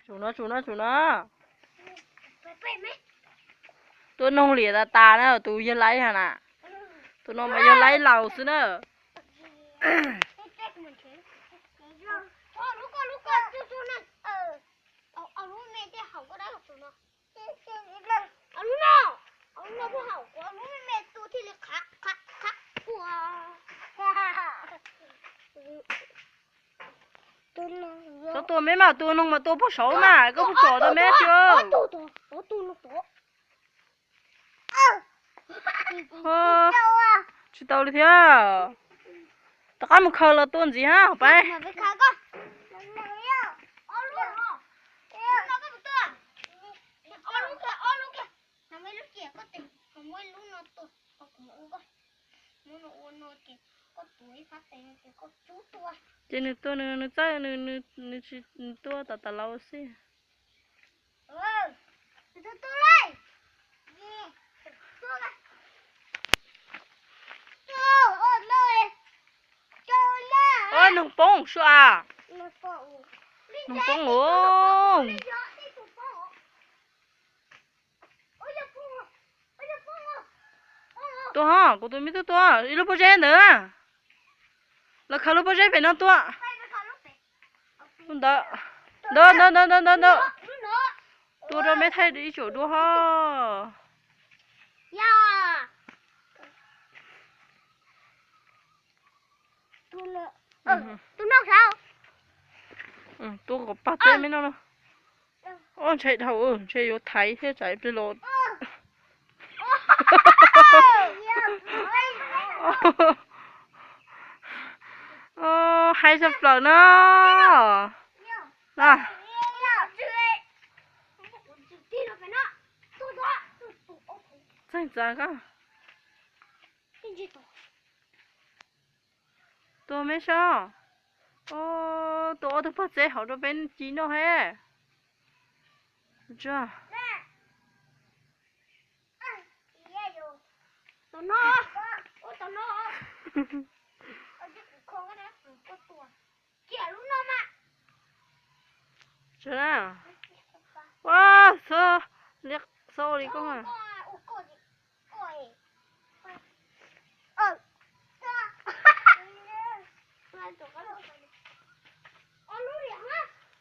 Tsum no, tsum no, tsum no. Tua noog liam tas tas na, tus yawg laib ha na. Tus no mas yog laib laus xwb na. Txhob tua me mas, tua noog mas tua puag saud mas, koj puas tsom tau me tsis. Tsis tau li thiab. Rov qab mus khaws los tua ntxiv hab pab. Ces nws tua nws, nws txawj nws, nws tua tas tas laus xwb. Noog poob sua. Noog poob os. Tua ho, kuv tus me tub tua ib lub pob zeb ntawd. Los khaws lub pob zeb pem no tua. Ntawd, ntawd, ntawd, ntawd, ntawd, ntawd. Tua rau me thaij ib tsoom duab ho. Tua kom pag teb me no. Ob ntshe dhau, ntshe yuav thaiv thiab tsam plig los. Haib tshaj plaws na. Txeeg txav koj. Tua me sab. Tua ob tug pag txeb hauv rau peb ci noj he. Ua, xub, liab xub li koj.